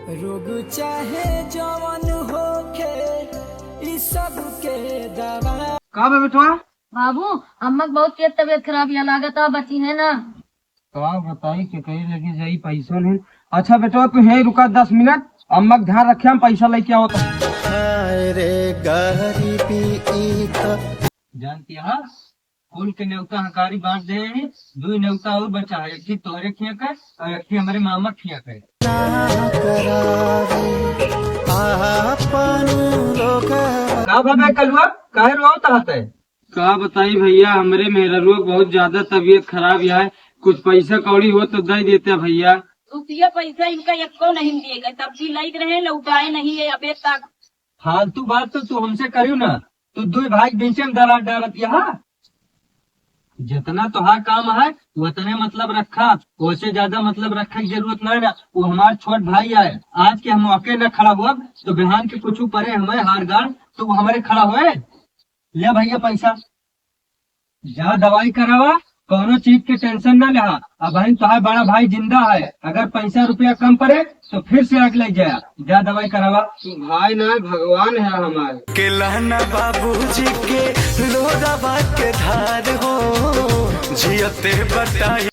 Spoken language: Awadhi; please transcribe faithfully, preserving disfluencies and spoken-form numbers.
रोग चाहे जवन होखे, ई सब के दवा। का बा बेटवा? बाबू, अम्मा के बहुत तेज तबीयत खराब है, लागत है बची है ना। का बताई, के कहीं लगी जाई, पैसा नहीं। अच्छा बेटवा, तू यहीं रुका दस मिनट, अम्मा के ध्यान रखे, हम पैसा लेके आवत। हाय रे गरीबी ई त जानती है, कुल के नेवता हकारी बांट दे हैं, दुई नेवता और बचा है, एक ही तोहरे खिया का और एक ही हमरे मामा खिया का। का भा बे कलुआ, काहे रोवत रहत है? का बताई भैया, हमरे मेहररुआ के बहुत ज्यादा तबीयत खराब है, कुछ पैसा कौड़ी हो तो दे देते भैया। रुपया पैसा इनका एको नहीं दिए गए, तब भी लैत रहे, लौटाए नहीं है अबे तक। फालतू बात तो तू हमसे करियो ना, तू दुई भाई के बीचे में दरार डालत यहाँ। जितना तोहार काम है, उतने मतलब रखा, ओसे ज्यादा मतलब रखे की जरूरत नहीं ना। वो हमार छोट भाई है, आज के हम ओके न खड़ा हुआ, तो बिहान के कुछ परे हमें हार गाड़, तो वो हमारे खड़ा होए। ले भैया पैसा, जा दवाई करावा, कौनो चीज के टेंशन ना लेहा। अब भाई तोहार बड़ा भाई जिंदा है, अगर पैसा रुपया कम परे तो फिर से आके ले जाया, जा दवाई करावा। भाई ना, भगवान है हमारे। के लहना बाबूजी के लोरावा के धार हो, जियते बताई।